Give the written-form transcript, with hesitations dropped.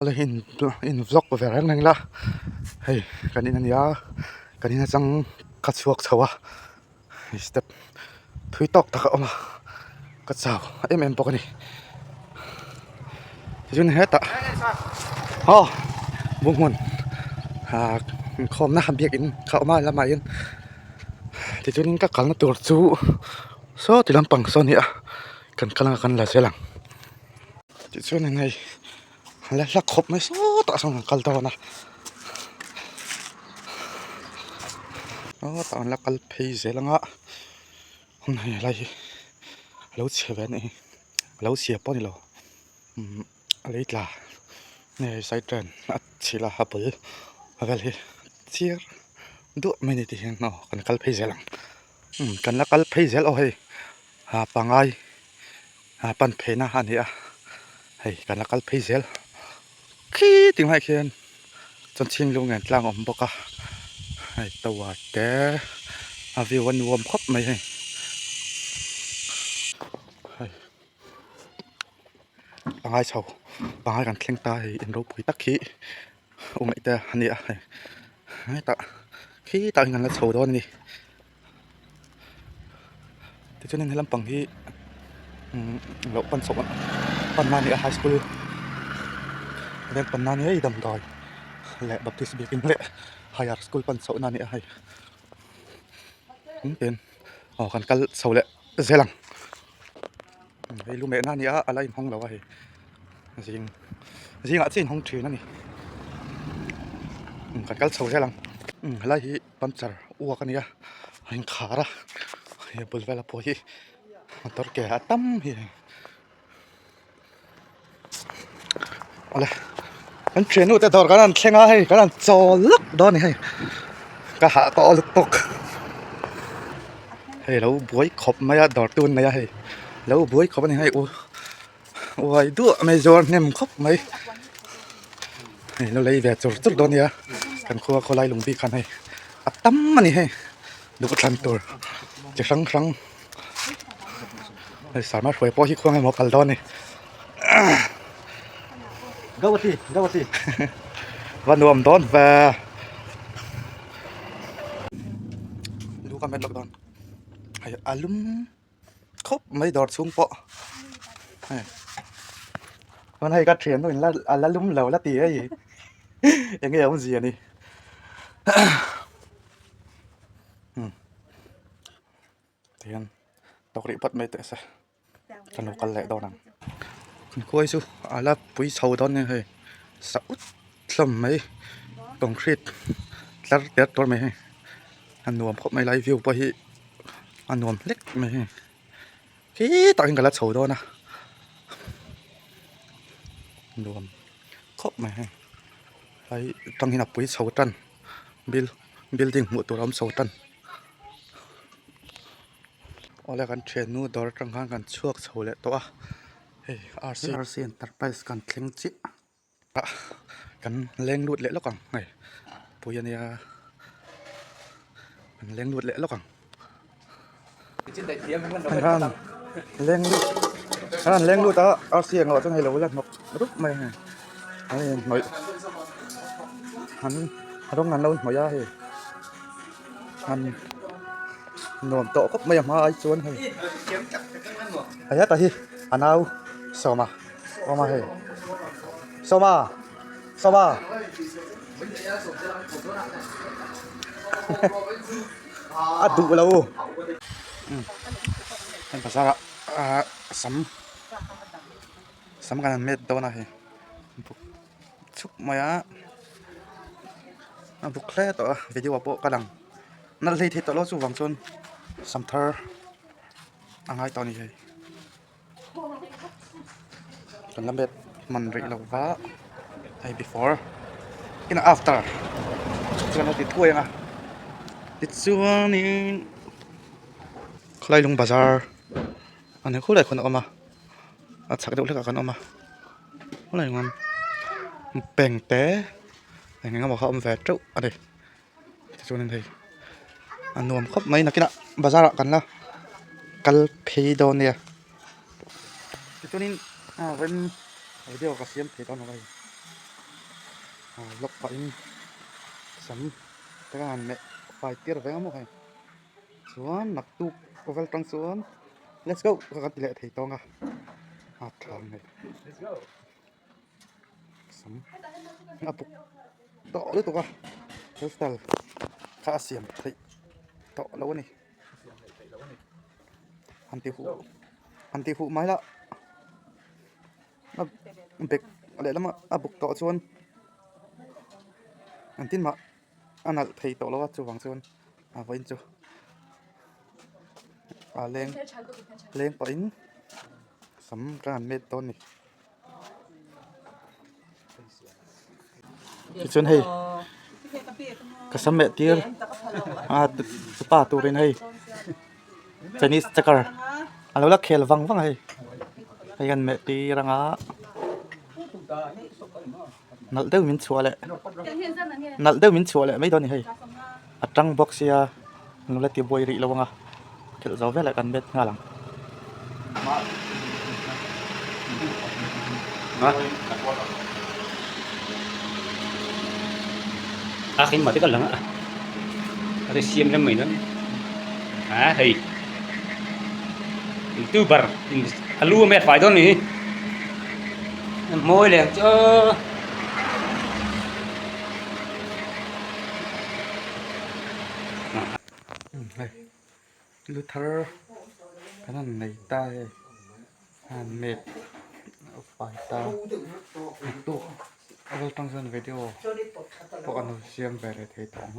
In in vlog ve reng reng la hei kan in ania kan in atang ka chhuak chho a hei step thui tawk tak a awm a ka chau em em bawk a ni tichuan hetah aw bunghmun ah inkhawmna biakin kha a awm a lamah hian tichuanin ka kalna tur chu saw ti lampang saw a ni a kan kal anga kan la zel ang. Tichuanin hei a la hla khawp mai sawtah sawn an kal dawn a sawtah an la kal phei zel ang a hun hei helai hi a lo chhe ve a nih hi a lo chhia pawh a ni lo umm a lei tla nge side train a chhilh a a bul vel hi chiar duah mai a ni tih hian aw kan kal phei zel ang umm kan la kal phei zel aw hei ah pangai. A pan pheina a ni a hei kan la kal phei zel khi tih hmaiah khian chanchin lung nen tlang a awm bawk a hei tower te a view a nuam khawp mai hei hei pangai chho pangai kan thleng ta hei in ropui tak hi u ngaih te a ni a hei hetah khitah hian kan la chho dawn a ni. Tichuanin he lampang hi loh pan chhoh panna a ni a high school veng panna a ni a damdawi leh baptist biakin leh higher school pan chhohna a ni a hei tin aw kan kal chho leh zel ang hei lu mehna a ni a a la inhawng lo a hei zing zingah chiah inhawng thin a ni kan kal chho zel ang helai hi. Puncture uak a nia a inkhar a hei a bul velah pawh hi motor ke a tam hi awle kan thiannu te dawr kan han thleng a hei kan han chawl lawk dawn a ni hei ka hah tawh lutuk hei lo buai khawp mai a dawr tun mai a hei lo buai khawp a ni hei u uai duah mai zuar hnem khawp mai hei lo lei ve chur chur dawn nia kan khua khawlai lung bik khan hei a tam a ni hei duh thlan tur chi hrang hrang hei sarma hruai pawh hi khuang emaw kal dawn a ni Gawati Gawati va nuam dawn ve lu ka met lawk dawn hei a lum. Khawp mai dawr chhung pawh hei chuan hei ka thiannu in la a la lum lo la ti hei eng nge awmzia ni umm tihian tawk rih phawt mai teh se ka lo kal leh dawn ang kan khuai chu a la pui chho dawn nia hei sa ut hlawm mai concrete tlar ter tur mai hei a nuam khawp mai lai view pawh hi. A nuam hlek mai hei khi takin ka la chho dawn a nuam khawp mai hei tlai tang hian a pui chho tan bil building hmuh tur a awm chho tan awle kan thiannu dawr atang khan kan chhuak chho leh tawh a hei RC RC enterprise kan thleng chiah. Ah kan leng lut leh lawk ang hei pui a nia kan leng lut leh lawk ang hei han leng lut han leng lut a arsi ang loh chuan hei lo la hnawk rup mai hei hei hnawih an rawng an lo hnawih a hei han nuam tawh khawp mai a hma ai chuan hei hei heta hi a nau sawma. Awm a hei Sawma Sawma a duh lo hei bazar ah sam sam kan han met dawn a hei buk chhup mai a a buk hle tawh a video ah pawh ka lang nalh hlei thei tawh lo chuvang chuan sam thar a ngai tawh a ni hei. Kan la met hman rih lo va hei before in after chuan a ti thuai ang a tichuanin khawlai lung bazar a ni khulai khawn a awm a a chhak deuh hlekah kan awm a khulai chuan bank te eng eng emaw kha a awm ve teuh a ni. Tichuanin hei a nuam khawp mai nakinah bazar ah kan la kal phei dawn nia tichuanin a rem video ka siam thei dawn lo a hei. Lawk pahin sam te kha han meh fai tir ve ang maw hei chuan naktuk vel tang chuan let's go ka kan ti leh thei tawng a a tha ang hei sam a buk tawh lutuk a hairstyle kha a siam theih tawh lo a ni han ti huh han ti huh mai lah. A bag lehlamah a buk tawh chuan engtin mah a nalh thei tawh lo a chuvang chuan a vawiin chu a leng leng pahin sam ka han met dawn a ni tichuan hei ka sam meh tir a pa turin hei. Chinese checker a lo la khel vang vang a hei hei hian meh tir anga nalh deuh min chhuah leh nalh deuh min chhuah leh mai dawn a ni hei a tang bawk sia an lo la ti buai rih lo ang a khelh zo vel ah kan bet nghal ang. A hei youtuber in a lu a met fai dawn a ni hi a mawi leh ang chu aw. Hei lu thar kan han nei ta hei a han met fai ta naktuk a vel tang chuan video pawh an lo siam ve leh thei tawh ang.